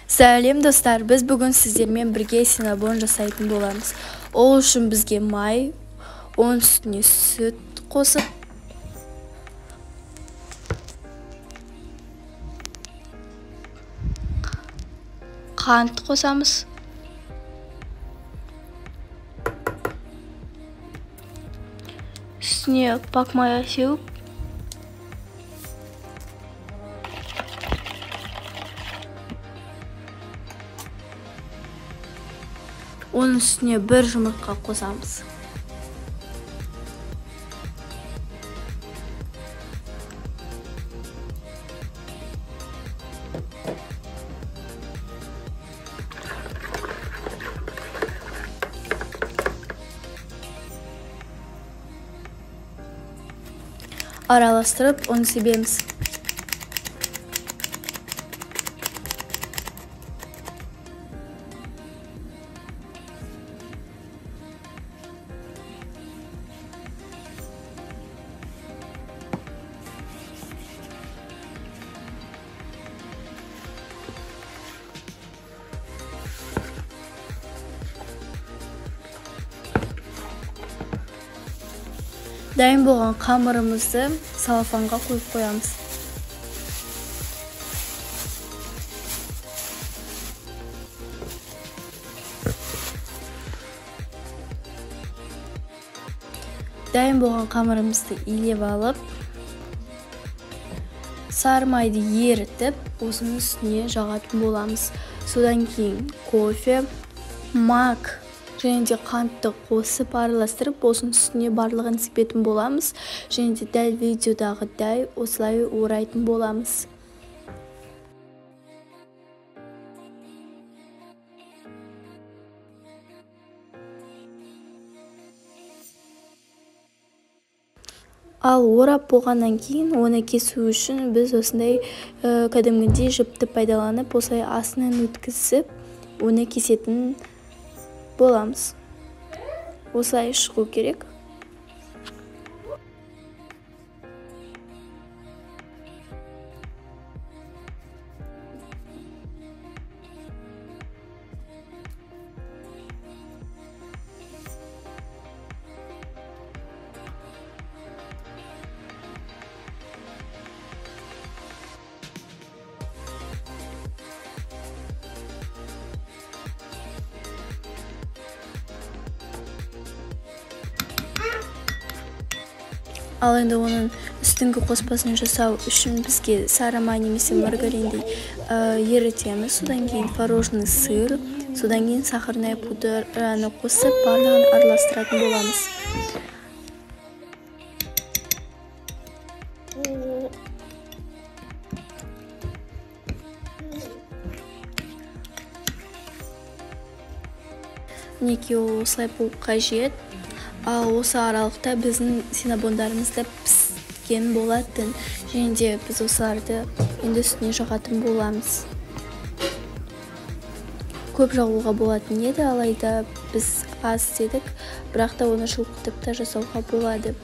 Сәлем достар, біз бүгін сіздермен бірге синабон жасайтын боламыз. Ол үшін бізге май, оның үстіне сүт қосып, қант қосамыз. Үстіне пакмая сеуіп, оның үстіне бір жұмыртқа қосамыз. Араластырып, ұн себеміз. Дайын болған қамырымызды салафанға қойып қоямыз. Дайын болған қамырымызды илеп алып, сары майды ерітіп, осының үстіне жағатын боламыз. Содан кейін кофе, мак және де қантты қосып араластырып, осының үстіне барлығын себетін боламыз. Және де дәл видеодағыдай осылай орайтын боламыз. Ал орап болғаннан кейін оны кесу үшін біз осындай кәдімгідей жіпті пайдаланып, осылай астынан өткізіп, оны кесетін боламыз. Осылай шығу керек. Ал енді оның үстіңгі қоспасын жасау үшін бізге сары май немесе маргаринді ерітеміз. Содан кейін творожный сыр, содан кейін сахарная пудраны қосып, барлығын араластыратын боламыз. Мінекей, ол осылай болу қажет. Ал осы аралықта біздің синабондарымыз да піскен болатын. Және де біз осыларды енді үстіне жағатын боламыз. Көп жағуға болатын еді, алайда біз аз істедік, бірақ та оны жылытып та жасауға болады.